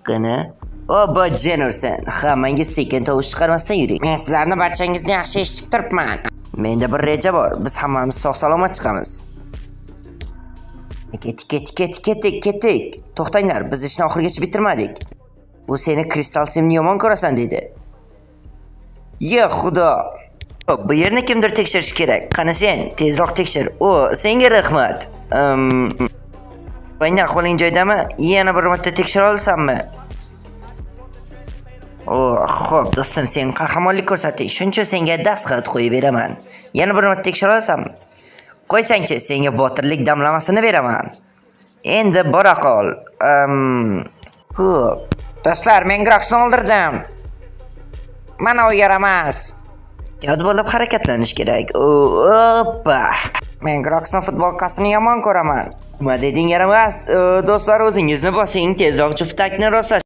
Qani? O, bajanursan. Hammangizz sekin tovush chiqarmasdan yuring. Men sizlarni barchangizni yaxshi eshitib turibman. Menda bir reja bor. Biz hammamiz sog' salomat chiqamiz. Ketdik, ketdik, ketdik, ketdik, ketdik. To'xtanglar, biz ishni oxirigacha bitirmadik. Bu seni kristal simni yomon ko'rasan dedi. Ya Xudo. Bu yerni kimdir tekshirishi kerak. Qani sen, tezroq tekshir. O, senga rahmat. Aynan qo'ling joyidami? Yana bir marta tekshira olsammi? O, xo'p, do'stim, sen qahramonlik ko'rsatding. Shuning uchun senga dastxat qo'yib beraman. Yana bir marta tekshira olsammi? Qo'ysangchi, senga botirlik damlamasini beraman. Endi bora qol. Xo'p. Do'stlar, men Groxni o'ldirdim. Mana u yaramas. Ehtiyot bo'lib harakatlanish kerak. O, oppa. Men Groxni futbolkasini yomon ko'raman. Nima deding, yaramas? Do'stlar, o'zingizni bosing, tezroq juftakni rostlash.